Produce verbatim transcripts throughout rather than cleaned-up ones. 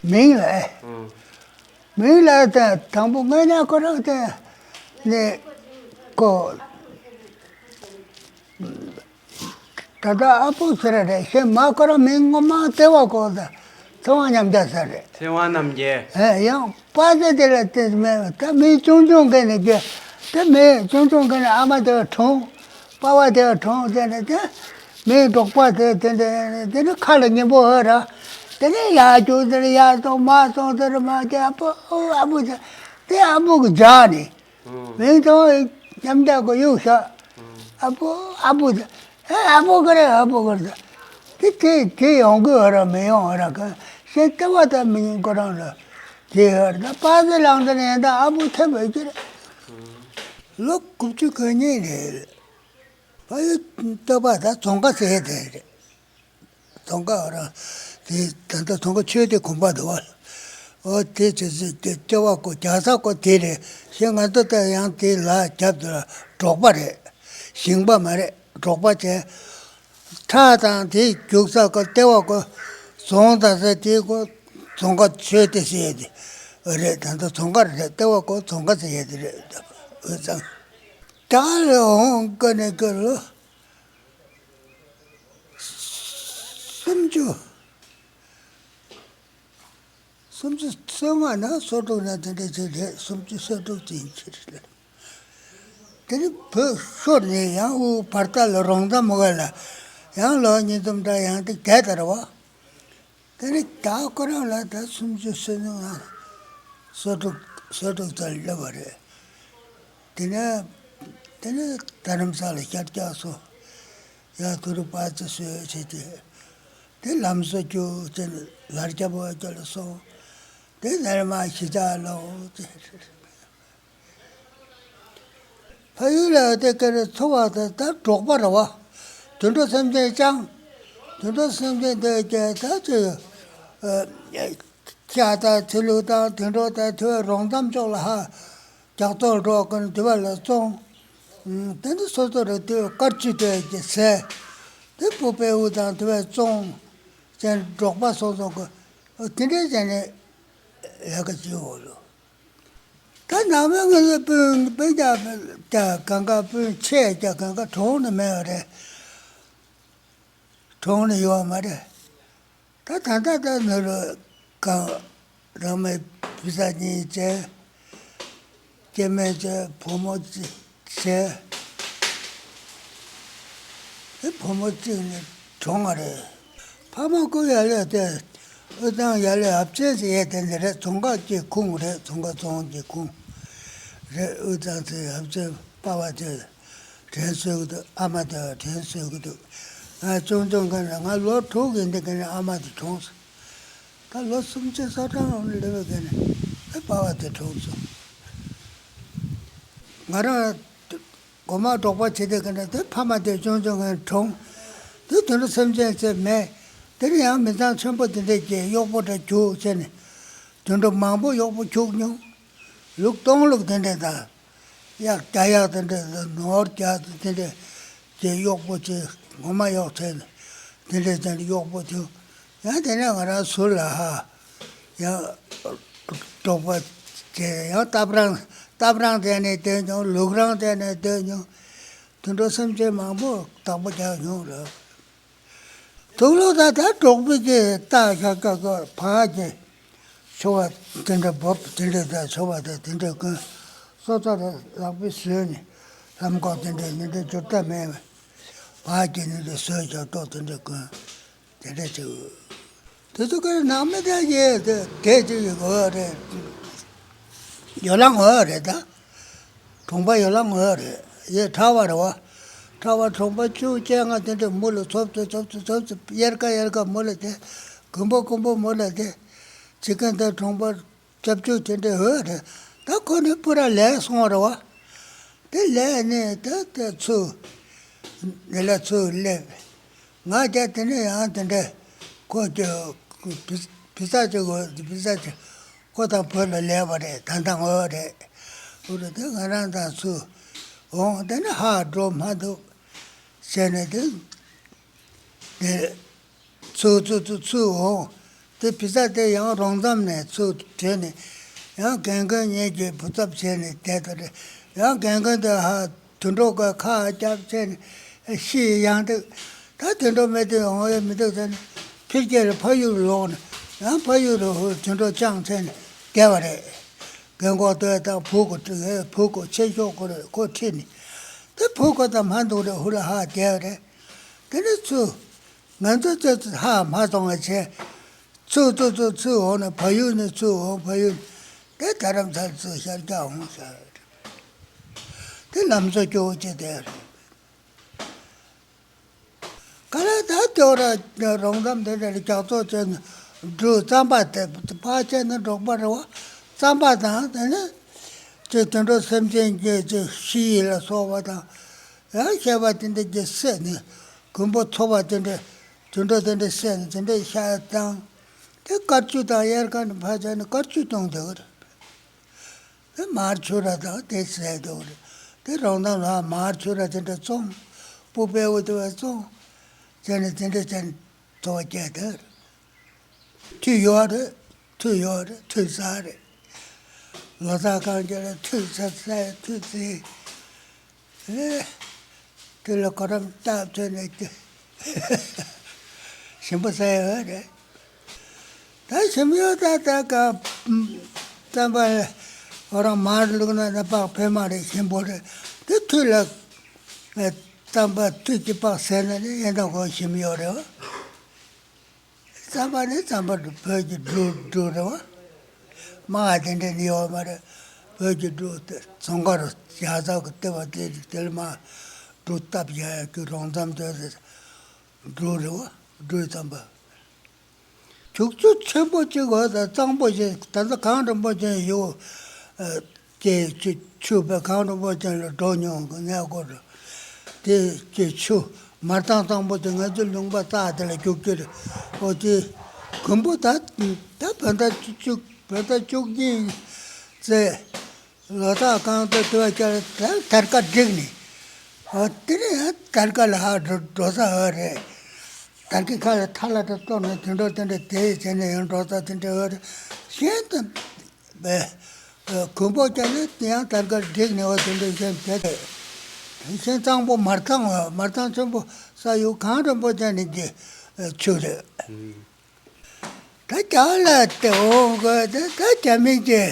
མིང་ལ་ཨེ། ཨང་། མིང་ལ་ད་དང་པོ་ངས་ན་ཁོ་རང་དེ་ནས་ཁོ། ད་ལྟ་ཨ་པོ་ཟེར་རེད། གཞན་མ་ཁོ་རང་མིང་ངོ་མ་ལྟེ་བ་ཁོ་ད་ཚེ་དབང་རྣམ་རྒྱལ་ཟེར་རེད། ཚེ་དབང་རྣམ་རྒྱལ། ཨེ་ཡང་པ་ཟེར་དེ་ལ་དེ་མེད། ད་མིང་ཆུང་ཆུང་གི་ནས་རྒྱལ། དེ་མིང་ཆུང་ཆུང་གི་ནས་ཨ་མ་དེ་གྲོངས། པ་བ་དེ་གྲོངས་དེ་ནས་དེ་མིང་འབྲོག་པ་དེ་དེ་འདྲ་དེ་ནས་ཁ་ལ་སྙན་པོ་ཨེ་ར། དེ་ནས་ཡར་རྒྱུག་དེ་ནས་ཡར་སོང་མར་སོང་དེ་ར་མ་དེ་ཨ་པོ་ཨ་པོ་དེ་དེ་ཨ་པོ་གི་རྒྱག་ནས། ཨང་། མིང་ཐོག་མཉམ་དུ་གོ་གཡུག་ཤག་ཨང་། ཨ་པོ་ཨ་པོ་ཟེར། ཨེ་ཨ་པོ་ག་རེ་ཨ་པོ་ག་རེ་ཟེར། དེ་དེ་དེ་ཡོང་གི་ཨ་ར་མི་ཡོང་ཨ་ར་ག་ཞེས་ལྟ་བ་ད་མི་ཡིན་ཁོ་རང་ལ་དེ་ཨ་ར་ད་པ་ཟེར་ལང་ཟེར་ཡན་ད་ཨ་པོ་ཐེབས་ཡོད་ཀྱི་རེད། ལོ་དགུ་བཅུ་གོ་གཉིས་རེད། ཕ་ཡུལ་སྟོད་པ་ད་རྫོང་ཁ་ཟེར་དེ་རེད། རྫོང་ཁ་ར། དེ་ད་ལྟ་རྫོང་ཁ་ཆོས་སྡེ་གོམ་པ་འདུག་བ། ཨོ་དེ་ཚོ་ཚོ་དེ་ལྟེ་བ་ཀོ་རྒྱག་ས་ཀོ་དེ་རེད། ཞེས་ང་ཚོ་ལྟ་ཡང་དེ་ལ་རྒྱབ་དེ་ལ་འབྲོག་པ་རེད། ཞིང་པ་མ་རེད། འབྲོག་པ་བྱས། ཁྲག་དང་དེ་རྒྱུག་ས་ཀོ་ལྟེ་བ་ཀོ་རྫོང་དང་ས་དེ་ཀོ་རྫོང་ཁ་ཆོས་སྡེ་ཟེར་ཡས་དེ་རེད། ད་ལྟ་རྫོང་ཁ་རེད། ལྟེ་བ་ཀོ་རྫོང་ཁ་ཟེར་ཡས་དེ་རེད། འོ་ཙང་། ད་ལོ་འོང་ཀ་ནས་ཀ་ལོ། སུམ་ཅུ། སུམ་ཅུ་སོ་ལྔ་ན་སོ་དྲུག་ན་དེ་འདྲ་ཅིག་རེད། སུམ་ཅུ་སོ་དྲུག་ཅིག་ཡིན་གྱི་རེད། དེ་ནི་བོད་ཤོར་ནས་ཡང་དབུ་བར་ཐག་ལ་རོང་ཟླ་མོ་ག་ལ་ཡང་ལོ་གཉིས་འཛོམས་འདྲ་ཡང་དེ་བསྡད་ད་རེད་བ། དེ་ནི་ད་ཁོ་རང་ལ་ད་སུམ་ཅུ་སོ་ལྔ་སོ་དྲུག་སོ་དྲུག་ཙམ་སླེབས་པ་རེད། དེ་ནས་དེ་ནས་རྡ་རམ་ས་ལ་ཤར་རྒྱག་སོང་། ཡང་དུ་རུ་པ་ཙི་སོས་བྱས་ཏེ། དེ་ལམ་བཟོ་རྒྱུ་ཅན་ལར་རྒྱབ་བ་རྒྱ་ལ་སོང་། དེ་ནས་མ་གཞིས་ཆགས་ལ་འོ་ཅེ། ཕ་ཡུལ་ལ་དེ་ཀ་རེ་འཚོ་བ་དེ་ད་འབྲོག་པ་རེད་བ། དུད་འགྲོ་སེམས་ཅན་ཅང་། དུད་འགྲོ་སེམས་ཅན་དེ་ཀྱེ་ད་ཅེ། ཤ་དང་ཚི་ལུ་དང་དུད་འགྲོ་དང་དུ་བའི་རོང་ཙམ་ཕྱོགས་ལ་ཧ། རྒྱག་ཐོག་འགྲོ་ཀུན་དུ་བ་ལ་བཙོང་། དེ་ནི་སོ་སོ་རུ་དུ་དཀར་ཆུ་སྤྲད་ཀྱི་ཟས། དེ་སྤུ་པའི་དབུ་དང་དུ་བས་བཙོང་། ཅན་འབྲོག་པ་སོ་སོ་གི་དེ་འདྲའི་བྱས་ནས་ལས་ཀ་བྱེད་འོ་ལོ། ད་ནང་པའི་ང་ཚོ་སྤུན་སྤུན་ཀྱག་ཀྱག་གང་ག་སྤུན་ཆེ་ཀྱག་གང་ག་གྲོངས་ནི་མེད་པ་རེད། གྲོངས་ནི་ཡོད་མ་རེད། ད་ད་ལྟ་ད་ནུ་རུ་གང་རང་མའི་བུ་ཚ་གཉིས་བྱས། སྐྱེ་དམན་བྱས་བུ་མོ་གཅིག་བྱས། ཨེ་བུ་མོ་གཅིག་ནི་གྲོངས་པ་རེད། ཕ་མ་ཀུན་ཡ་ལས་དེ་ཨུ་ཚང་ཡ་ལས་ཨབ་ཆེན་ཟེར་ཡས་དེ་འདི་རེད། རྫོང་ཁ་གི་ཁུངས་རེད། རྫོང་ཁ་རྫོང་གི་ཁུངས་རེད། ཨུ་ཚང་ཚེ་ཨབ་ཆེན་པ་བ་དེ། དྲན་གསོས་ཀྱི་འདུག་ཨ་མ་དང་དྲན་གསོས་ཀྱི་འདུག་ང་ཆུང་ཆུང་ག་ནས་ང་ལོ་དྲུག་ཡིན་དུས་ག་ནས་ཨ་མ་དེ་གྲོངས་སོང་། ད་ལོ་སུམ་ཅུ་སོ་གྲངས་ལོན་པའི་ག་ནས་ཨེ་པ་བ་དེ་གྲོངས་སོང་། ང་རང་གོ་མ་འབྲོག་པ་བྱེད་དུས་ག་ནས་དེ་ཕ་མ་དེ་ཆུང་ཆུང་ག་ནས་གྲོངས། དེ་དུད་འགྲོ་སེམས་ཅན་ཚེ་མེད། དེ་ནས་ཡང་མི་ཚང་ཆེན་པོ་དེ་འདྲས་ཀྱི་གཡོག་པོ་འདྲ་རྒྱུག་བྱས་ནས་དུད་འགྲོ་མང་པོ་གཡོག་པོ་རྒྱུག་མྱོང་། ལུག་སྟོང་ལུག་དེ་འདྲས་དང་། གཡག་རྒྱ་གཡག་དེ་འདྲ་ནོར་རྒྱག་དེ་འདྲ་གྱི་གཡོག་པོ་ཅིག་ངོ་མ་གཡོག་ཐེན་དེ་འདྲ་ཅན་གྱི་གཡོག་པོ་དེ་ཡང་དེ་ནས་ང་རང་ཟུར་ལ་ཧ་ཡང་འབྲོག་པ་བྱས་ཡང་ལྟ་བྲང་ལྟ་བྲང་དེ་ནས་སྡོད་མྱོང་། ལུག་རང་དེ་ནས་སྡོད་མྱོང་། དུད་འགྲོ་སེམས་ཅན་མང་པོ་བདག་པོ་རྒྱག་མྱོང་རེད། དུག་ལོག་ད་ལྟ་འབྲོག་པའི་གི་རྟ་ཤ་ཀ་ཀ་ཕ་གི་ཆུ་བ་དེ་འདྲ་འབབ་དེ་འདྲ་ད་ཆུ་བ་ད་དེ་འདྲ་ཀུན་སོ་སོ་ལ་ལག་པས་བཟོས་ནས་ལྷམ་གོག་དེ་འདྲ་ནི་འདྲ་འཇུར་ད་མེད་པ་ཕ་གི་ནི་འདྲ་བཟོས་ཀྱང་ཏོག་དེ་འདྲ་ཀུན་དེ་འདྲ་ཅིག་དེ་ཚོ་ཀུན་ནང་མི་དེ་ཡེ་དེ་དེ་ཅིག་ཡོད་རེད། ཡོ་ལང་འོ་རེད་ད། གྲོང་པ་ཡོ་ལང་འོ་རེད། ཡེ་ཕྲ་བ་རེད་བ། ཕྲ་བ་གྲོང་པ་བཅུ་བཅོ་ལྔ་དེ་འདྲ་མུ་ལ་ཚོབ་ཚོབ་ཚོབ་ཚོབ་ཚོབ་ཚོབ་དབྱར་ཁ་དབྱར་ཁ་མུ་ལ་དེ། དགུན་པ་དགུན་པ་མུ་ལ་དེ། ཅི་གན་དེ་གྲོང་པ་བཅུ་བཅུ་དེ་འདྲ་འོ་རེད། ད་ཁོ་ནི་པུ་ར་ལས་སོང་རེད་བ། དེ་ལས་ནས་དེ་དེ་ཚུར་འདི་ལ་ཚུར་སླེབས། ང་རྒྱ་དེ་ནས་ཡང་དེ་འདྲ་ཁོ་ཀྱི་བི་བི་ས་ཅིག་འོ་བི་ས་ཅིག་ཁོ་དང་བོད་ལ་ལས་པ་རེད། ད་ལྟ་འོ་རེད། འོ་རེད། དེ་ང་རང་དང་ཚུར་འོང་། དེ་ནས་ཧ་འགྲོ་མ་འདུག་བྱས་ནས་དེ་དེ་ཚུར་ཚུར་ཚུར་ཚུར་འོང་། དེ་བི་ཛ་དེ་ཡང་རོང་ཟམ་ནས་ཚུར་བྲོས་ནས་ཡང་རྒན་རྒོན་གཉིས་ཀྱིས་བུ་ཚབ་བྱས་ནས་བསྡད་དོ་རེད། ཡང་རྒན་རྒོན་དེ་ཧ་དུད་འགྲོ་གི་ཁ་རྒྱབ་བྱས་ནས་ཤི་ཡང་འདུག་ད་དུད་འགྲོ་མི་དེ་འོང་ཡ་མི་འདུག་ཟེར་ནས་ཕྱི་རྒྱལ་ཕ་ཡུལ་ལོག་ནས་ཡང་ཕ་ཡུལ་དུ་དུད་འགྲོ་བཅངས་བྱས་ནས་བསྡད་པ་རེད། རྒན་གོག་དེ་དང་བུ་གོ་བུ་གོ་ཆེ་ཤོས་གོ་རེད། ཁོ་ཁྲིད་ནས་དེ་བུ་གོ་དང་མ་འདུག་རེད། ཧུ་ལ་ཧ་བསྡད་པ་རེད། དེ་ནས་ཚུར། ང་ཚོ་ཚོ་ཧ་མ་སོང་བ་བྱས། ཚུར་ཚུར་ཚུར་ཚུར་འོང་ནས་ཕ་ཡུལ་ནས་ཚུར་འོང་ཕ་ཡུལ་དེ་རྡ་རམ་ས་ལ་ཚུར་ཤར་རྒྱག་འོང་ཤག་དེ་ལམ་བཟོ་སྐྱོ་བོ་ཅིག་དེ་རེད། ག་ལ་ད་དེ་བ་ར་རོང་ཟམ་དེ་འདྲ་རྒྱག་ཚོགས་བྱས་ནས་འབྲུ་རྩམ་པ་དེ་ཕར་བྱས་ནས་འབྲོག་པ་རེད་བ། རྩམ་པ་དང་དེ་ནས་ཅིག་དུད་འགྲོ་སེམས་ཅན་གྱི་ཅིག་ཤི་ཡི་ལ་སོགས་པ་དང་། ཡང་བཤད་པ་དེ་འདྲ་གྱི་བསད་ནས་རྒུན་འབུ་ཚོ་བ་དེ་འདྲ་དུད་འགྲོ་དེ་འདྲ་བསད་ནས་དེ་འདྲ་ཤ་བཏང་། དེ་དཀར་ཆུ་དང་དབྱར་ཁ་ནས་ཕར་བྱས་ནས་དཀར་ཆུ་བཏུང་བསྡད་ཀྱི་རེད། དེ་མར་ཆུ་ར་དང་དེ་བསད་བསྡད་ཀྱི་རེད། དེ་རོང་ཐང་ལ་མར་ཆུ་ར་དེ་འདྲ་བཙོང་། སྤུ་སྤེལ་བོ་དེ་བས་བཙོང་། བྱས་ནས་དེ་འདྲ་བྱས་ནས་འཚོ་བ་སྐྱེལ་བསྡད་ཀྱི་རེད། ཐུད་ཡོད་རེད། ཐུད་ཡོད་རེད། ཐུད་ཟ་རེད། ལོ་ཙཱ་གང་གི་ལ་ཐུད་ཟ་ཟ་ཐུད་ཟ། ཨེ། དེ་ལ་གོ་རམ་སྟབས་ཐོན་ནས་ཀྱི་ཞིམ་པོ་ཟ་ཡོད་རེད། ད་ཞིམ་ཡོད་ད་ད་ག་རྩམ་པ་གོ་རམ་མར་བླུགས་ན་ན་པགས་ཕན་མ་རེད། ཞིམ་པོ་རེད། དེ་ཐུད་ལ་ཨེ། རྩམ་པ་ཐུད་ཀྱི་པགས་ཟས་ན་ནི་ཡན་ད་གོ་ཞིམ་ཡོད་རེད། རྩམ་པ་ནི་རྩམ་པ་བོད་ཀྱི་འབྲུ་འབྲུ་རེད་བ། མ་དེ་འདྲ་ནི་ཡོད་མ་རེད། བོད་ཀྱི་འབྲུ་དེ་རྫོང་དཀར་རྒྱ་ཚ་གི་ལྟེ་བ་དེ་དེ་ལ་མ་འབྲུ་བཏབ་ཡ་ཡ་གི་རོང་ཙམ་དེ་འབྲུ་རེད་བ། འབྲུ་རྩམ་པ། བྱུག་ཆུ་ཆེན་པོ་གཅིག་འོ་ད་གཙང་པོ་ཞིག་ད་ལྟ་གངས་རིན་པོ་ཆེ་ཡོད། ཨ། ཀྱེ་ཆུ་ཆུ་བས་གངས་རིན་པོ་ཅན་ལ་འགྲོ་མྱོང་གི་གནས་སྐོར་དུ། དེ་ཀྱེ་ཆུ་མར་ཐང་གཙང་པོ་དེ་ང་ཚོའི་ལུང་པ་རྩ་དེ་ལ་རྒྱུག་གི་རེད། ཨོ་དེ་རྒུན་འབུ་ད་ད་བོད་ཟླ་བཅུ་བཅུ་བོད་ཟླ་བཅུ་གཉིས་ཚེས་ལོ་ཙཱ་གང་དུ་དུ་བ་ཀྱ་ད་དར་དཀར་བསྒྲིགས་ནས། ཨོ་དེ་ནས་ཡང་དར་དཀར་ལ་ཧ་འགྲོ་འགྲོ་ས་ཨོ་རེད། དར་གྱི་ཁ་ལ་ཐ་ལ་ད་གཏོར་ནས་དེ་འགྲོ་དེ་འདྲ་དེ་བྱས་ནས་ཡང་འགྲོ་ས་དེ་འདྲ་ཨོ་རེད། གཞན་དུ། རྒུན་འབུ་ཀྱང་ནི་ཡང་དར་དཀར་བསྒྲིགས་ནས་འོ་དེ་འདྲ་བཞིན་དེ་རེད། གཞན་གཙང་པོ་མར་ཐང་བ་མར་ཐང་ཆེན་པོ་ས་ཡུལ་གངས་རིན་པོ་ཅན་ནི་གི་ཆུ་རེད། ད་རྒྱ་ལ་དེ་འོང་དགོས་དེ་ད་རྒྱ་མིན་གྱི་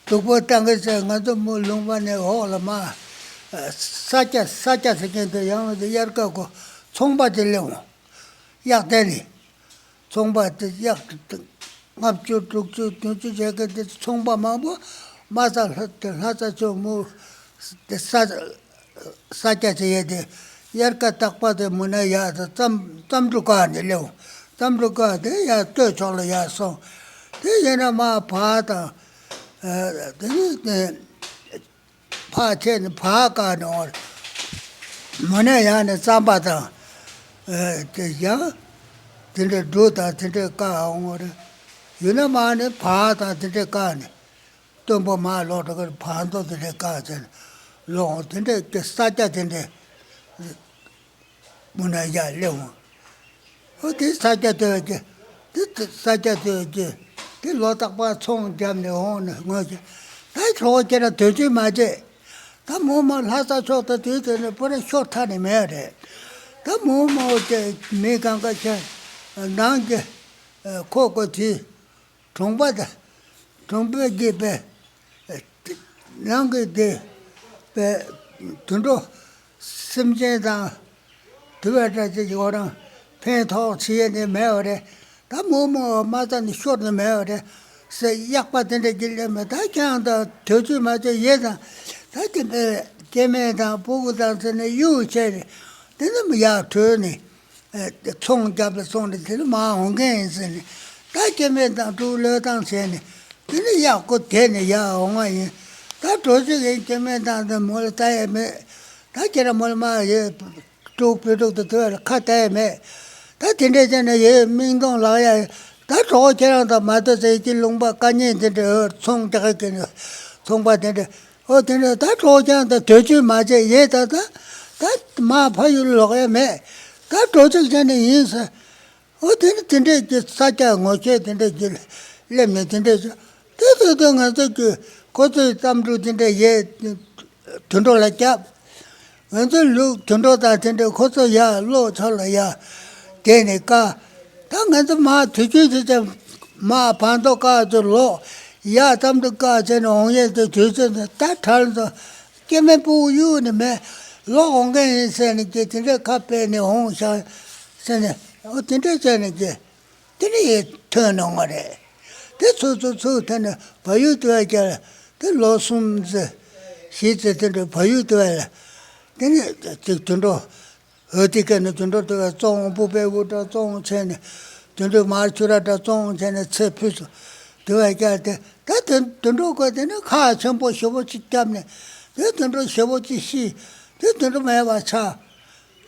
སྡུག་པོ་བཏང་གི་ཟེར། ང་ཚོ་མོ་ལུང་པ་ནས་འོག་ལ་མ་ས་སྐྱ་ས་སྐྱ་ཟེར་མཁན་དེ་ཡང་དེ་དབྱར་ཁ་གོ་ཚོང་པ་དེ་སླེབས་འོང་། གཡག་དེ་ནི། ཚོང་པ་དེ་གཡག་ལྔ་བཅུ་དྲུག་ཅུ་བདུན་ཅུ་བྱས་མཁན་དེ་ཚོང་པ་མང་པོ་མ་ས་ལྷ་དེ་ལྷ་ས་ཆུ་མུ་དེ་ས་ས་སྐྱ་ཆེ་ཡས་དེ་དབྱར་ཁ་རྟག་པ་དེ་མུ་ན་ཡ་དེ་རྩམ་རྩམ་འབྲུ་ཀ་ནས་སླེབས། རྩམ་འབྲུ་ཀ་དེ་ཡ་སྟོད་ཕྱོགས་ལ་ཡ་སོང་། དེ་ཡིན་ན་མ་བ་དང་། ཨ། དེ་ནི་དེ། ཕར་ཆེ་ནས་བར་བཀག་ནས་འོང་། མུ་ནས་ཡང་ནས་རྩམ་པ་དང་། ཨ། དེ་ཡང་། དེ་འདྲའི་འབྲུ་དང་དེ་འདྲའི་བཀག་འོང་བ་རེད། ཡིན་ན་མ་ནས་བར་དང་དེ་འདྲའི་བཀག་ནས། སྟོན་པ་མར་ལོག་འགྲོ་གི་བར་མདོ་དེ་འདྲའི་བཀག་བྱས་ནས་ལོག་འོང་། དེ་འདྲའི་ས་སྐྱ་དེ་འདྲའི། མུ་ན་ཡ་སླེབས་འོང་། ཨོ་དེ་ས་སྐྱ་ལྟོས་ཀྱི། དེ་ས་སྐྱ་ལྟོས་ཀྱི། དེ་ལོ་རྟག་པར་ཚོང་བརྒྱབ་ནས་འོང་ནས་ངོས་ཀྱི། ད་གྲོགས་ཁྱེད་རང་དུས་ཚོད་མ་བརྗེད། ད་མོ་མ་ལྷ་ས་ཕྱོགས་ད་དུས་དེ་ནས་པོ་ར་ཤོར་ཐག་ནས་མེད་རེད། ད་མོ་མོ་དེ་མི་གང་ག་ཁྱེད་ནང་གི་ཁོ་གོ་དེ། གྲོང་པ་དང་། གྲོང་པའི་དགེ་བའི་ནང་གི་དགེ་བའི་དུད་འགྲོ་སེམས་ཅན་དང་དུ་བ་འདྲ་ཅིག་ཡོད་རང་ཕན་ཐོགས་བྱེད་ཡས་ནི་མེད་བ་རེད། ད་མོ་མོ་མ་ཙ་ནི་ཤོར་ནི་མེད་བ་རེད། ཟེར་གཡག་པ་དེ་འདྲ་གྱི་ལས་མེད། ད་ཁྱེད་རང་ད་དུས་ཚོད་མ་ཚོད་ཡས་དང་། ད་དེ་འདྲ་སྐྱེ་དམན་དང་ཕྲུ་གུ་དང་ཟེར་ནས་གཡུག་བྱས་ནས་དེ་ནི་མི་ཡག་བྲོས་ནས། ཨེ། ཚོང་རྒྱབ་ལ་སོང་ནས་དེ་ནི་མར་འོང་མཁན་ཡིན་ཟེར་ནས། ད་སྐྱེ་དམན་དང་ཕྲུ་གུ་བློས་བཏང་བྱས་ནས་དེ་ནི་གཡག་སྒོ་དེད་ནས་ཡར་འོང་བ་ཡིན། ད་འགྲོ་ཅིག་ཡིན། སྐྱེ་དམན་དང་དེ་མོ་ལ་ལྟ་ཡས་མེད། ད་ཁྱེད་རང་མོ་ལ་མ་ཡེ་ཕྲུ་གུ་བུ་ཕྲུག་དང་དེ་བ་ལ་ཁ་ལྟ་ཡས་མེད། ད་དེ་འདྲས་བྱས་ནས་ཡེ་མིག་མཐོང་ལག་ཡ། ད་གྲོགས་ཁྱེད་རང་དང་མ་ལྟོས་ཚེ་ཡི་གེ་ལུང་པ་དཀའ་ཉེན་དེ་འདྲས་ཚོང་རྒྱག་གི་ནས་ཚོང་པ་དེ་འདྲས། ཨོ་དེ་འདྲ་ད་གྲོགས་ཀྱང་ད་དུས་ཚོད་མ་བྱས་ཡེ་ད་ད་ད་མ་ཕ་ཡུལ་ལོག་ཡ་མེད། ད་འགྲོ་ཚིག་བྱས་ནས་ཡིན་ཟེར། འོ་དེ་ནི་དེ་འདྲས་ཀྱི་ས་སྐྱ་ངོ་ཤེས་དེ་འདྲས་ཀྱི་སླེབས་ནས་དེ་འདྲས་ཀྱི་དེ་དུས་དུས་ང་ཚོ་གི་ཁོ་ཚོའི་བརྩམས་སྒྲུང་དེ་འདྲས་ཡས་དུད་འགྲོ་ལ་བརྒྱབ། ང་ཚོའི་ལུག་དུད་འགྲོ་དང་དེ་འདྲས་ཁོ་ཚོ་ཡར་གློག་ཕྱོགས་ལ་ཡར་དེད་ནས་བཀག་ད་ང་ཚོ་མར་དུས་རྒྱུན་དུ་ཅང་མར་བང་མདོག་བཀག་ཚོ་ལོག་ཡར་ཙམ་དུ་བཀག་བྱས་ནས་འོང་ཡས་དེ་དུས་ཚོད་དེ་ད་གྲལ་ཚོ། སྐྱེ་དམན་སྤུ་གུ་གཡུག་ནས་མེད་ལོག་འོང་མཁན་ཡིན་ཟེར་ནས་ཀྱི་དེ་འདྲའི་ཁ་ཕྱེ་ནས་འོང་ཤག་ཟེར་ནས་འོ་དེ་འདྲ་བྱས་ནས་ཀྱི་དེ་ནས་ཡིད་ཐོན་གནང་བ་རེད། དེ་ཚུར་ཚུར་ཚུར་ཐོན་ནས་བལ་ཡུལ་དུ་བས་ཀྱང་དེ་ལོ་གསུམ་ཙམ་བཞི་ཙམ་དེ་འདྲ་བལ་ཡུལ་དུ་བས་ལ་དེ་ནས་ཅིག་དུད་འགྲོ། འོ་དེ་ག་ནས་དུད་འགྲོ་དུ་བས་བཙོང་འོང་སྤུ་པའི་དབུ་འདྲ་བཙོང་འོང་བྱས་ནས་དུད་འགྲོའི་མར་ཆུ་ར་འདྲ་བཙོང་འོང་བྱས་ནས་ཚེ་ཕུད་སོང་། དུ་བས་ཀྱང་དེ་ད་དེ་དུད་འགྲོ་ག་དེ་ནས་ཁ་ཆེན་པོ་ཞེ་པོ་ཅིག་བརྒྱབ་ནས་དེ་དུད་འགྲོ་ཞེ་པོ་ཅིག་ཤི། དེ་དུད་འགྲོ་མེད་པ་ཆགས།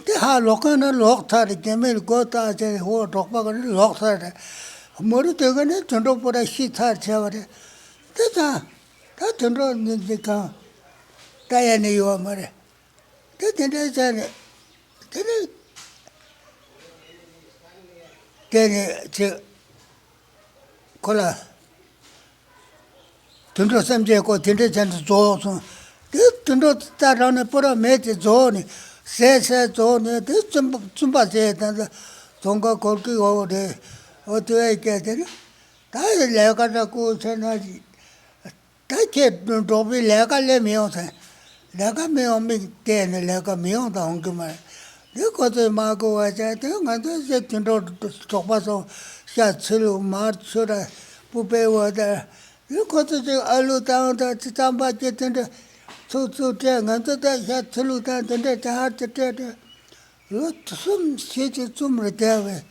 དེ་ཧ་ལོག་ག་ན་ལོག་ཚར་རེད། རྒྱ་མིར་སྒོ་བཏགས་བྱས་ཧོ་འབྲོག་པ་ག་ནས་ལོག་ཚར་རེད། མུ་རུ་དེ་ག་ནས་དུད་འགྲོ་པོ་ར་ཤི་ཚར་བྱས་པ་རེད། དེ་ཙང་ད་དུད་འགྲོ་ནི་འདི་གང་ལྟ་ཡ་ནི་ཡོད་མ་རེད། དེ་དེ་འདྲའི་བྱས་ནས་དེ་ནས་དེ་ནས་ཅིག་ཁོ་ལ་དུད་འགྲོ་སེམས་ཅན་ཁོ་དེ་འདྲའི་བྱས་ནས་རྫོགས་སོང་། དེ་དུད་འགྲོ་རྩ་རང་ནས་སྤུ་ར་མེད་དེ་རྫོགས་ནས་ཟས་ཟས་རྫོགས་ནས་དེ་བཙུན་པ་བཙུན་པ་ཟས་དང་རྫོང་ཁ་གོར་གི་འོ་རེད། འོ་དེ་བས་སྐད་དེ་ནི་ད་ལས་ཀ་འདྲ་བསྐུར་ཚེ་ན། ད་ཁྱེད་འབྲོག་པའི་ལས་ཀ་ལས་མི་ཡོང་ཟེར། ལས་ཀ་མི་ཡོང་མི་བལྟས་ནས་ལས་ཀ་མི་ཡོང་དང་འོང་གི་མ་རེད། འདི་ཁོ་ཚོས་མ་གོ་བ་བྱས་ཏེ་ང་ཚོས་ཟེར་དུད་འགྲོ་གྲོགས་པ་སོང་ཤ་ཚི་ལུ་མར་ཆུ་ར་སྤུ་པའི་འོ་ད་འདི་ཁོ་ཚོ་ཅིག་ཨ་ལུ་དང་ད་ཅི་རྩམ་པ་ཅི་དེ་འདྲ་ཚུགས་ཚུགས་སྤྲད། ང་ཚོ་ད་ཤ་ཚི་ལུ་དང་དེ་འདྲ་དེ་ཧར་ཅི་སྤྲད་སྤྲད། ལོ་གསུམ་ཞེ་གཅིག་གསུམ་རེ་བསྡད་པས་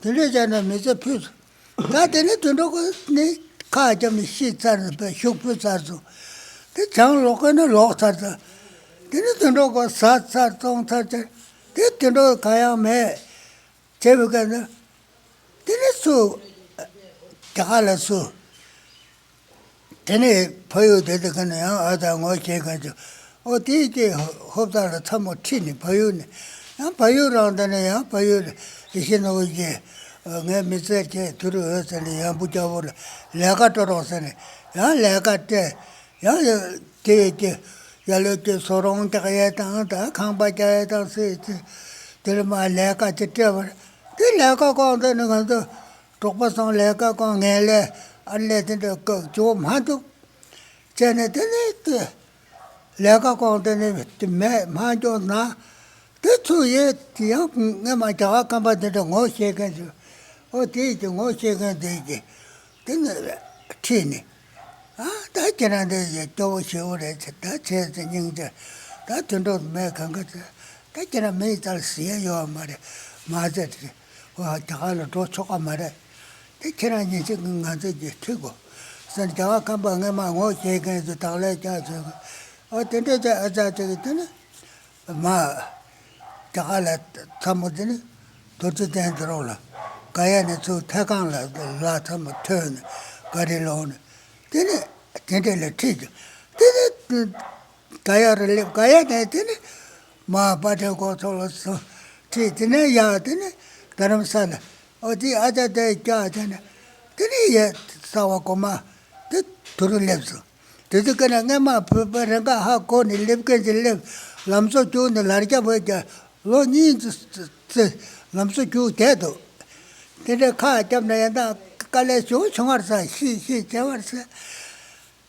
དེ་འདྲས་བྱས་ནས་མི་ཚེ་ཕུད་སོང་། ད་དེ་ནས་དུད་འགྲོ་ཁོ་ནི་ཁ་བརྒྱབ་ནས་ཤི་ཚར་ནས་པས་ཤུགས་ཕུད་ཚར་སོང་། དེ་བྱང་ལོག་གི་ནི་ལོག་ཚར་སོང་། དེ་ནས་དུད་འགྲོ་ཁོ་ཟ་ཚར་བཙོང་ཚར་ཚར་དེ་དུད་འགྲོ་ག་ཡང་མེད། བྱས་པའི་སྐབས་ནི་དེ་ནས་སུ་རྒྱ་གར་ལ་སུ། དེ་ནས་ཕ་ཡུལ་དེ་དེ་ག་ནས་ཡང་ཨ་ཙག་ངོ་ཤེས་མཁན་ཅིག་ཨོ་དེའི་ཀྱི་ཧོབ་ཐག་ལ་ཚ་མོ་ཁྲིད་ནས་ཕ་ཡུལ་ནས་ཡང་ཕ་ཡུལ་རང་དེ་ནས་ཡང་ཕ་ཡུལ་ཡེ་ཤེས་ནོར་བུ་གྱིས་ངའི་མི་ཚེ་ཁྱེད་དུ་རུ་འོད་ཟེར་ནས་ཡང་བུ་སྐྱ་བོ་ལ་ལས་ཀ་སྤྲོད་རོགས་ཟེར་ནས་ཡང་ལས་ཀ་སྤྲད། ཡང་དེ་བས་ཀྱི་ཡ་ལོས་ཀྱི་སོ་རོང་རྒྱག་ཡས་དང་ད་ཁང་པ་རྒྱག་ཡས་དང་སྲིད་དེ་དེར་མ་ལས་ཀ་ཅིག་སྤྲད་པར་དེ་ལས་ཀ་གང་དེ་ནི་ང་ཚོ། གྲོགས་པོ་ཚང་ལས་ཀ་གང་ངན་ལས་ཨར་ལས་དེ་འདྲ་བཀག་བཅོ་མ་ཐུབ། བྱས་ནས་དེ་ནས་དེ་ལས་ཀ་གང་དེ་ནས་དེ་མེད་མ་འཇོག་ན། དེ་ཚོ་ཡས་དེ་ཡང་སྔས་མ་རྒྱ་གར་ཁམས་པ་དེ་འདྲ་ངོ་ཤེས་མཁན་ཚོ། ཨོ་དེ་ཡིས་ཀྱི་ངོ་ཤེས་མཁན་དེ་ཡིས་ཀྱི་དེ་ནས་ཁྲིད་ནས། ཨ་ད་ཁྱེད་རང་དེ་ཡི་སྐྱོ་བོ་ཞེ་བོ་རེད་ཚེ་ད་བྱས་ཚེ་སྙིང་རྗེ། ད་དུད་འགྲོ་མེད་གང་ག་ཚེ་ད་ཁྱེད་རང་མི་ཡི་རྩར་ཟེར་ཡ་ཡོད་མ་རེད་མ་ཚད་དེ། ཨོ་རྒྱ་གར་ལ་འགྲོ་ཆོག་ག་མ་རེད། དེ་ཁྱེད་རང་ཉིན་གཅིག་ང་ཚོ་གིས་ཁྲིད་དགོས་ཟེར། རྒྱ་གར་ཁམས་པ་སྔས་མ་ངོ་ཤེས་མཁན་ཚོས་བདག་ལས་རྒྱག་ཚོད་ཀྱི། ཨོ་དེ་འདྲ་ཚེ་ཨ་ཙག་ཅིག་གིས་དེ་ནི་མ། རྒྱ་གར་ལ་ཚ་མོ་དེ་ནི་རྡོ་རྗེ་གདན་དེ་རོགས་ལ་ག་ཡ་ནས་ཚུར་ཐད་ཀང་ལ་ལ་ཚ་མོ་ཐོན་ནས་ག་རེ་ལོག་ནས་དེ་ནི་དེ་འདྲ་ལ་ཁྲིད་ཀྱི་དེ་ནི། ག་ཡ་རུ་སླེབས། ག་ཡ་ནས་དེ་ནི་མ་པ་ཏྲའི་སྐོར་ཚོགས་ལ་སོང་ཁྲིད། དེ་ནས་ཡར་དེ་ནི་རྡ་རམ་ས་ལ་ཨོ་དེ་ཨ་ཅག་དེ་སྐྱག་དེ་ནི་དེ་ནི་ཡ་ས་བ་གོ་མ་དེ་དུ་རུ་སླེབས་སོང་། དེ་དུས་ཀ་ནས་སྔས་མ་བོད་པ་རེ་འགའ་ཧ་གོ་ནས་སླེབས་མཁན་ཅིག་སླེབས། ལམ་བཟོ་རྒྱུགས་ནས་ལར་རྒྱ་བོད་རྒྱ་ལོ་གཉིས་ཙི་ལམ་བཟོ་རྒྱུགས་བསྡད་འདུག་དེ་འདྲའི་ཁ་བརྒྱབ་ན་ཡང་དག་དཀའ་ལས་ཞེ་པོ་བྱུང་བར་ས་ཤི་ཤི་བྱས་པར་ས།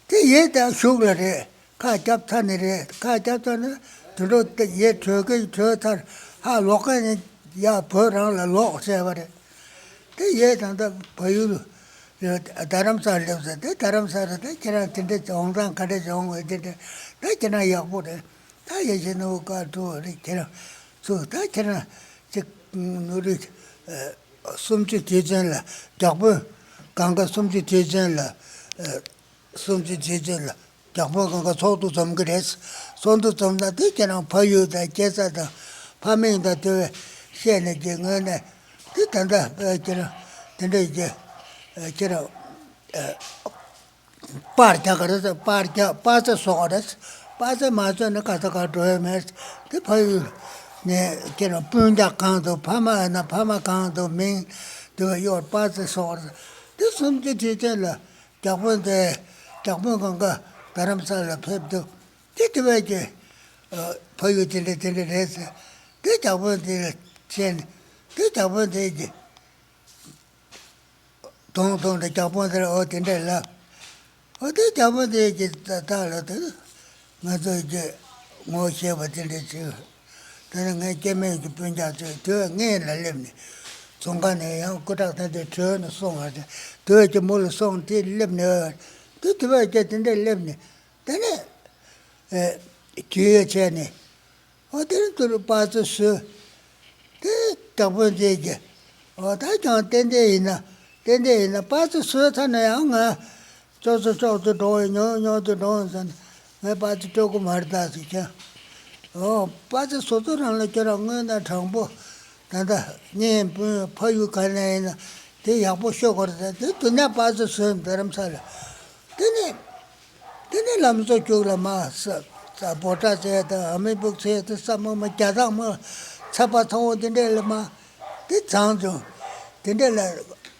དེ་ཡས་དང་གཞུག་ལ་རེད། ཁ་བརྒྱབ་ཚར་ནི་རེད། ཁ་བརྒྱབ་ཚར་ནི་དུད་འགྲོ་དེ་ཡས་བྲོས་ཀྱི་བྲོས་ཚར། ཧ་ལོག་མཁན་ནི་ཡ་བོད་རང་ལ་ལོག་བྱས་པ་རེད། དེ་ཡས་དང་ད་བལ་ཡུལ་རྡ་རམ་ས་སླེབས་ཟེར། དེ་རྡ་རམ་ས་རེད། ད་ཁྱེད་རང་དེ་འདྲ་འོང་སྟངས་ག་འདྲ་བྱུང་བས་དེ་འདྲ་ད་ཁྱེད་རང་ཡག་པོ་རེད། ད་ཡ་ཤེས་ནོར་བུ་བཀའ་དྲིན་རེད། ཁྱེད་རང་ཚོ་ད་ཁྱེད་རང་ཅིག་ནོར་རིགས་སུམ་ཅུ་དུས་ཆེན་ལ་རྒྱག་དཔོན་གང་ག་སུམ་ཅུ་དུས་ཆེན་ལ། སུམ་ཅུ་དུས་ཆེན་ལ་རྒྱག་དཔོན་གང་ག་ཚོགས་འདུ་འཛོམས་ཀྱི་རེད། ཚོགས་འདུ་འཛོམས་ན་དེ་ཁྱེད་རང་ཕ་ཡུལ་དང་སྐྱེས་ས་དང་ཕ་མིང་དང་དེ་བས་བཤད་ནས་ཀྱི་ངོས་ནས་དེ་ད་ལྟ་ཁྱེད་རང་དེ་འདྲ་ཡི་ཁྱེད་རང་པར་རྒྱག་གི་རེད། པར་རྒྱག་པར་རྩེ་བཟོ་གི་རེད། པར་རྩེ་མ་བཟོས་ན་ག་ས་ག་འགྲོ་ཡ་མེད། དེ་ཕ་ཡུལ་ནས་ཁྱེད་རང་སྤུན་ཀྱག་གང་འདུག་ཕ་མ་ཡིན་ན་ཕ་མ་གང་འདུག་མིང་ དེ་བས་གཡོག་པ་ཚོ་སོགས་རེད། དེ་སུམ་ཅུ་དུས་ཆེན་ལ་རྒྱག་དཔོན་དེ་རྒྱག་དཔོན་གང་ག་རྡ་རམ་ས་ལ་ཕེབས་འདུག་དེ་དེ་བས་ཀྱི་ཕ་ཡུལ་དེ་འདྲ་དེ་འདྲ་རེད་ཟེར། དེ་རྒྱག་དཔོན་དེ་ལ་བྱས་ནས་དེ་རྒྱག་དཔོན་དེ་གྱི་དོང་དོང་དུ་རྒྱག་དཔོན་དེར་འོ་དེ་འདྲས་ལབ། འོ་དེ་རྒྱག་དཔོན་དེ་གྱི་ད་ལ་དེ་ང་ཚོ་གྱི་ངོ་ཤེས་པ་དེ་འདྲས་བྱས། དེ་ནས་ངའི་སྐྱེ་དམན་གྱི་སྤུན་ཀྱག་ཚོས་དེ་བས་ངའི་ལ་སླེབས་ནས་རྫོང་ཁ་ནས་ཡང་སྐུ་དྲག་དེ་འདྲས་བྲོས་ནས་སོང་བ་དེ་དེ་བས་ཀྱི་མོ་ལ་སོང་དེ་སླེབས་ནས་དེ་དེ་བས་ཀྱི་དེ་འདྲས་སླེབས་ནས་དེ་ནས་ཨེ་གྱོད་ཡོ་བྱས་ནས། འོ་དེར་དུ་རུ་པ་ཚོ་བཟོས། དེ་རྒྱག་དཔོན་དེ་གྱིས། འོ་ད་ཀྱང་ཏན་ཏན་ཡིན་ན་ཏན་ཏན་ཡིན་ན་པ་ཚོ་བཟོས་ཚར་ན་ཡང་ང་ཅོག་ཙེ་ཅོག་ཙེ་འགྲོ་ཡི་ཉོ་ཉོ་ཙེ་འགྲོ་ཡི་ཟེར་ན་ངས་པ་ཚོ་སྤྲོད་གི་མ་རེད་ད་ཟེར་ཀྱང་། འོ་པ་ཚོ་བཟོ་ཚོ་རང་ལ་ཁྱོད་རང་དངོས་གནས་དྲང་པོ་ད་ལྟ་གཉེན་སྤུན་ཕ་ཡུལ་ག་ནས་ཡིན་ན་དེ་ཡག་པོ་ཤོད་དགོས་རེད་ད་དེ་དུ་ནས་པ་ཚོ་བཟོས་རྡ་རམ་ས་ལ་དེ་ནས། དེ་ནས་ལམ་བཟོ་རྒྱུགས་ལ་མ་ས་ས་བོ་ཊ་ཟེར་དང་ཨ་མི་སྦུག་ཟེར་དེ་ས་མོ་མ་རྒྱ་ཐག་མོ་ཚ་པ་ཚ་བོ་དེ་འདྲས་ལ་མ་དེ་བྱང་བྱུང་། དེ་འདྲས་ལ་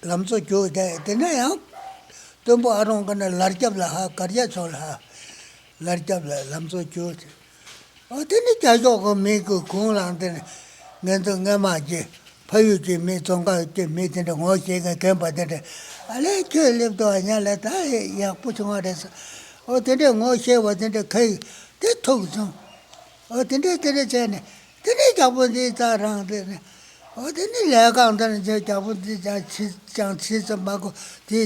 ལམ་བཟོ་རྒྱུགས་དེ་དེ་ནས་ཡང་སྟོན་པོ་ཨ་རོང་གི་ནས་ལར་རྒྱབ་ལ་ཧ་གར་རྒྱ་ཕྱོགས་ལ་ཧ་ལར་རྒྱབ་ལ་ལམ་བཟོ་རྒྱུགས་དེ། འོ་དེ་ནི་རྒྱ་ཤོག་གི་མི་གི་གུང་ལངས་དེ་ནི་ངན་དུ་ངན་མ་གྱི་ཕ་ཡུལ་གྱི་མི་རྫོང་ཁ་གྱི་མི་དེ་འདྲ་ངོ་ཤེས་མཁན་རྒན་པ་དེ་འདྲ་ཨ་ལས་ཁྱོད་སླེབས་དུས་ཨ་ཉ་ལས་ད་ཡག་པོ་བྱུང་བ་རེད་ཟེར། འོ་དེ་འདྲས་ངོ་ཤེས་པ་དེ་འདྲ་ཁ་ཡིག་དེ་ཐུག་སོང་། འོ་དེ་འདྲས་དེ་འདྲས་བྱས་ནས་དེ་ནས་རྒྱག་པོ་འདི་རྩ་རང་དེ་ནས་འོ་དེ་ནས་ལས་ཀ་འདི་ནས་རྒྱག་པོ་འདི་ཅང་ཆི་ཅང་ཆི་ཙམ་མ་གོ་དེ་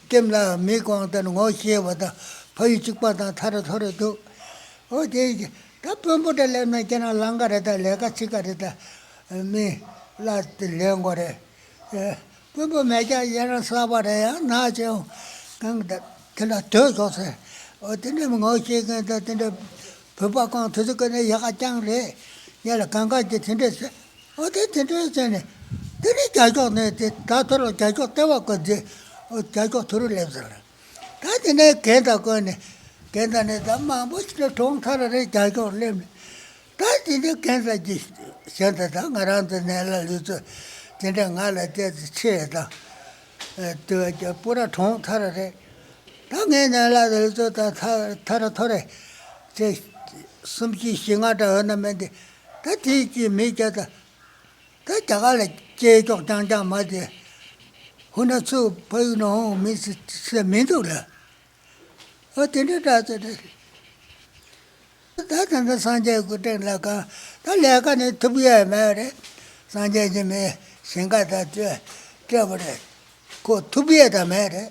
ཀེམ་ལ་མི་གང་དེ་ནས་ངོ་ཤེས་པ་དང་ཕ་ཡུལ་གཅིག་པ་དང་ཐ་ར་ཐོ་རེ་འདུག་འོ་དེ་ད་དཔོན་པོ་དེ་སླེབས་ན་ཁྱེད་རང་ལང་ག་རེད་ད་ལས་ཀ་བྱེད་ག་རེད་ད་མི་ལ་དེ་ལེན་དགོས་རེད། དཔོན་པོ་མེད་ཀྱང་ཡ་རང་གསར་པ་རེད་ཡང་ན་ཅེའོ་གང་ད་དེ་ལ་དོད་ཤོག་ཟེར། འོ་དེ་འདྲ་མི་ངོ་ཤེས་མཁན་ད་དེ་འདྲ་བོད་པ་གང་དུ་ཚོད་ཀ་ནས་ཡག་ག་རྐྱང་རེད། ཡ་ལ་གང་ག་ཅི་དེ་འདྲ་ཟེར། འོ་དེ་དེ་འདྲ་ཟེར་ནས་དེ་ནས་རྒྱ་ཤོག་ནས་དེ་ད་ཐོ་རུ་རྒྱ་ཤོག་ལྟེ་བ་བཀོད་རྗེས་འོ་རྒྱ་ཤོག་ཐོ་རུ་སླེབས་ཟེར། ད་དེ་ནས་རྒན་དང་བཀོད་ནས་རྒན་དང་ནས་ད་མང་པོ་ཞིག་ལ་གྲོང་ཁ་ར་རེ་རྒྱ་ཤོག་སླེབས་ནས་ད་དེ་འདྲ་རྒན་དང་ཅི་གཞན་དང་ད་ང་རང་ཚོ་ནས་ལ་ལུས་ཚོ་དེ་འདྲ་ང་ལ་བལྟས་ཚེ་ཆེ་དང་དུ་བ་རྒྱ་སྤུ་ར་གྲོང་ཁ་ར་རེ་ད་ངས་ནས་ལ་ལུས་ཚོ་ད་ཐ་ཐ་ར་ཐོ་རེ་ཚེ་གསུམ་བཞི་བཞི་ལྔ་འདྲ་འོ་ན་མེད་འདི་ད་དེ་ཅི་མི་རྒྱ་ད། ད་རྒྱ་གར་ལ་སྐྱེས་ཀྱོག་རྐྱང་རྐྱང་མ་དེ། ཧུ་ན་ཚུ་ཕ་ཡུལ་ནང་འོང་མི་སི་སི་མི་འདུག་ལ། ཨོ་དེ་འདྲ་འདྲ་ཚོད་རེད། ད་ད་ལྟ་སངས་རྒྱས་སྐུ་དྲིན་ལ་གང་ད་ལས་ཀ་ནི་ཐུབ་ཡས་མེད་རེད། སངས་རྒྱས་ཀྱི་མི་ཞིང་ཁ་ད་སྤྲད་སྤྲད་པ་རེད། ཁོ་ཐུབ་ཡས་ད་མེད་རེད།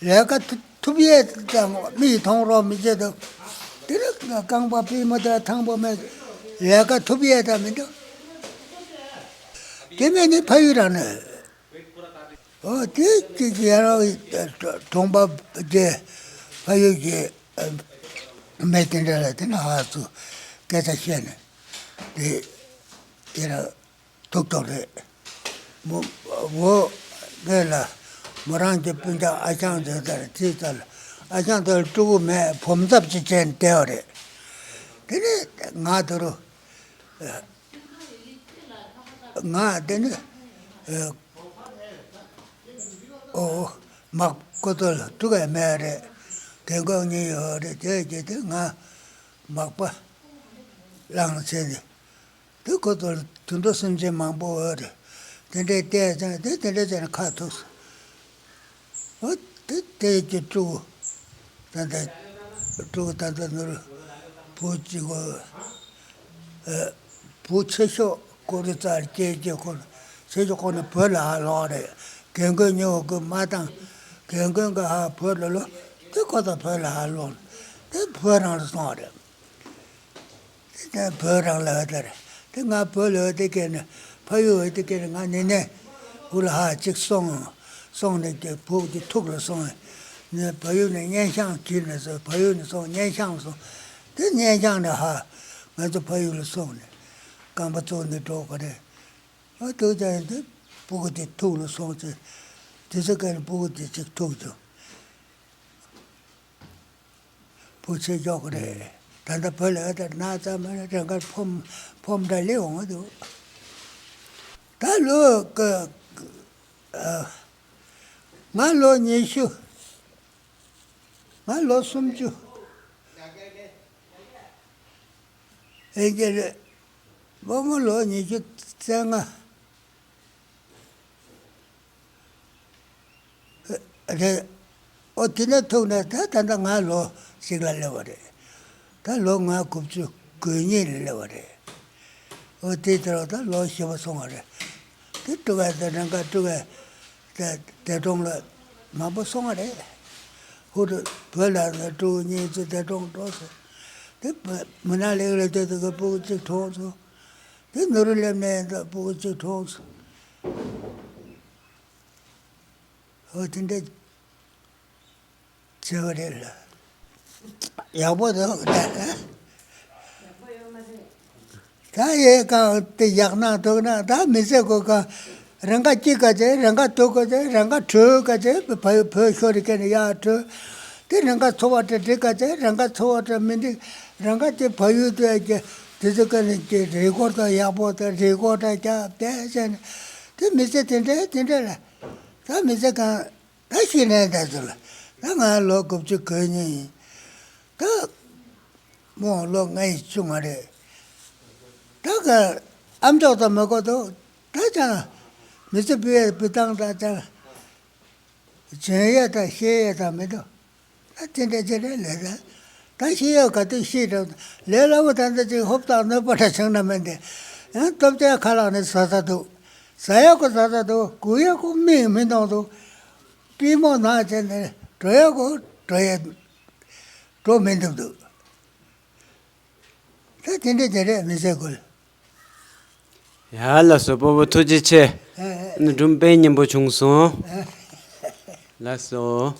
ལས་ཀ་ཐུབ་ཐུབ་ཡས་དང་མིག་མཐོང་རོགས་མི་བྱེད་དོ། དེ་ནི་རྐང་པ་པུས་མོ་དང་ཐང་པོ་མེད། ལས་ཀ་ཐུབ་ཡས་དང་མི་འདུག་དེ་མིན་ནི་ཕ་ཡུལ་རང་ནས། འོ་དེ་གཅིག་ཡར་གྲོང་པ་དེ་ཕ་ཡུལ་གྱི་མི་དེ་འདྲ་ལ་དེ་ནི་ཧ་ཚུ་སྐད་ཆ་བཤད་ནས་དེ་དེ་ར། ཐུག་ཐུག་རེད། མོ་བོ་ངས་ལ་མོ་རང་གི་སྤུན་ཀྱག་ཨ་ཞང་ཟེར་ལྟར་དེའི་རྩ་ལ་ཨ་ཞང་དེ་ལ་ཕྲུ་གུ་མེད་བུམ་ཚབ་ཅིག་བྱས་ནས་བསྡད་པ་རེད། དེ་ནས་ང་དེ་རུ་ང་དེ་ནས་ཨོ་མག་ཁོ་ཚོ་ལ་ཕྲུ་གུ་མེད་རེད། རྒན་རྒོན་གཉིས་ཡོད་རེད་དེ་རྗེས་དེ་ང་མག་པ་བླངས་བྱས་ནས། དེ་ཁོ་ཚོར་དུད་འགྲོ་སེམས་ཅན་མང་པོ་ཡོད་རེད། དེ་འདྲའི་བལྟས་ཙང་དེ་དེ་འདྲ་བྱས་ནས་ཁ་ཐུག་སོང་། འོ་དེ་དེ་གི་ཕྲུ་གུ་ད་ལྟ་ཕྲུ་གུ་ད་ལྟ་ནོར་བུ་གཅིག་གོ་བུ་ཆེ་ཤོས་ཀོ་རི་ཙར་སྐྱེས་ཀྱི་ཁོ་ཆེ་ཤོས་ཁོ་ནི་བོད་ལ་ཧ་ལོག་རེད། རྒན་རྒོན་ཉོ་གི་མ་བཏང་། རྒན་རྒོན་གི་ཧ་བོད་ལ་ལོ་དེ་ཁོ་ད་བོད་ལ་ཧ་ལོག་དེ་བོད་རང་ལ་སོང་རེད། དེ་བོད་རང་ལ་འོས་དེ་རེད། དེ་ང་བོད་ལ་འོས་དེ་སྐད་ནས་ཕ་ཡུལ་འོས་དེ་སྐད་ནས་ང་ནི་ནས་འུ་ལ་ཧ་ཅིག་སོང་། སོང་ནས་ཀྱི་བུ་གི་ཐུག་ལ་སོང་། ནས་ཕ་ཡུལ་ནས་སྙན་ཤང་གྱིས་ནས་སོང་ཕ་ཡུལ་ནས་སོང་སྙན་ཤང་སོང་། དེ་སྙན་ཤང་ནས་ཧ་ང་ཚོ་ཕ་ཡུལ་ལ་སོང་ནས་རྐང་པ་བཙུགས་ནས་འགྲོ་གི་རེད། ཨ་ཐུག་ཅག་ཡིན་དུས་སྤུ་གུ་དེ་ཐུག་ལ་སོང་ཚེ་དེ་ཚོ་སྐད་ནས་སྤུ་གུ་དེ་ཅིག་ཐུག་བྱུང་། བུ་ཆེ་མགྱོགས་ཀྱི་རེད། ད་ལྟ་བུ་ལ་ཨ་ད་ན་ཚ་མ་ནི་རང་དགར་ཕོམ་ཕོམ་འདྲ་ལེ་འོང་གི་འདུག་ད་ལོ་ཀ་ ང་ལོ་ཉི་ཤུ། ང་ལོ་སུམ་ཅུ། ཨེ་ཀྱེ་རེད། སྤོ་བོ་ལོ་ཉི་ཤུ་རྩ་ལྔ་རེད། ཨོ་དེ་ནས་ཐུག་ནས་ད་ད་ལྟ་ང་ལོ་གཅིག་ལ་སླེབས་པ་རེད། ད་ལོ་ང་དགུ་བཅུ་གོ་གཉིས་ལ་སླེབས་པ་རེད། ཨོ་དེ་ལྟར་ད་ལོ་བཞི་པ་སོང་བ་རེད། དེ་སྤྲུལ་སྐུ་དང་རང་དགའ་སྤྲུལ་སྐུ་དེ་འདས་གྲོངས་ལ་མང་པོ་སོང་བ་རེད། ཧུ་ཏུ་བོད་ལ་ནི་སྤྲུལ་སྐུ་གཉིས་ཚོ་འདས་གྲོངས་འགྲོ་སོང་། དེ་མི་ནག་ལེགས་ལ་སྡོད་དུས་སྤྲུལ་སྐུ་གཅིག་གྲོངས་སོང་། དེ་ནོར་བུ་སླེབས་ནས་ད་སྤྲུལ་སྐུ་གཅིག་གྲོངས་སོང་། ཨོ་དེ་འདྲ་བྱས་པ་རེད་ལ། ཡག་པོ་འདུག་ད། ད་ཡེ་གང་དེ་ཡག་ན་འདུག་ན་ད་མི་ཚེ་གོ་ག་རང་ག་སྐྱིད་ག་ཚེ་རང་ག་སྡུག་ག་ཚེ་རང་ག་བྲོས་ག་ཚེ་བ་བོད་ཤོར་རི་ཀ་ནས་ཡར་བྲོས། དེ་རང་ག་འཚོ་བ་དེ་འགྲིག་ག་ཚེ་རང་ག་འཚོ་བ་དེ་མི་འགྲིག་རང་ག་དེ་བ་ཡུལ་དུ་ཡ་གི་དེ་ཚོ་ཀ་ནས་ཀྱི་རི་སྐོར་དང་ཡག་པོ་དང་རི་སྐོར་དང་རྒྱབ་དེ་བྱས་ནས་དེ་མི་ཚེ་དེ་འདྲ་དེ་འདྲ་ལ་ད་མི་ཚེ་གང་། ད་ཤི་ནས་ད་ཚོད་ལ་ད་ང་ལོ་དགུ་བཅུ་གོ་གཉིས་ཡིན། ད་མོ་ལོ་ལྔ་ཡི་བཅུ་ང་རེད། ད་ག་ཨམ་ཅོག་དང་མི་གོ་དོ། ད་ཅང་མི་ཚེ་སྤུས་ཡས་སྤུས་སྟངས་ད་ཅང་བྱོན་ཡས་དང་ཤེས་ཡས་དང་མི་འདུག་ད་དེ་འདྲ་ཅི་རེད་ལས་ད། ད་ཤེས་ཡས་ག་དུས་ཤེས་དང་ལས་སླ་བོ་ད་ད་ཅིག་ཧོབ་ཏག་གནོད་པ་འདྲ་བྱུང་ན་མིན་ཏེ། ཡང་སྟོབས་ཆེན་ཁ་ལག་ནས་ཟ་ས་འདུག་ཟ་ཡག་གོ་ཟ་ས་འདུག་སྒུག་ཡག་གོ་མིག་མི་གཏོང་འདུག་པུས་མོ་ནག་བྱས་ནས་འགྲོ་ཡག་གོ་འགྲོ་ཡས་འགྲོ་མི་འདུག་འདུག་ད་དེ་འདྲ་དེ་རེད་མི་ཟེར་དགོས། ཡ་ལགས་སོ་སྤོ་བོ་ཐུགས་རྗེ་ཆེ། ཨེ་ཨེ། ནི་སྒྲུང་དཔེ་སྙན་པོ་བྱུང་སོང་། ཨེ། ལགས་སོ།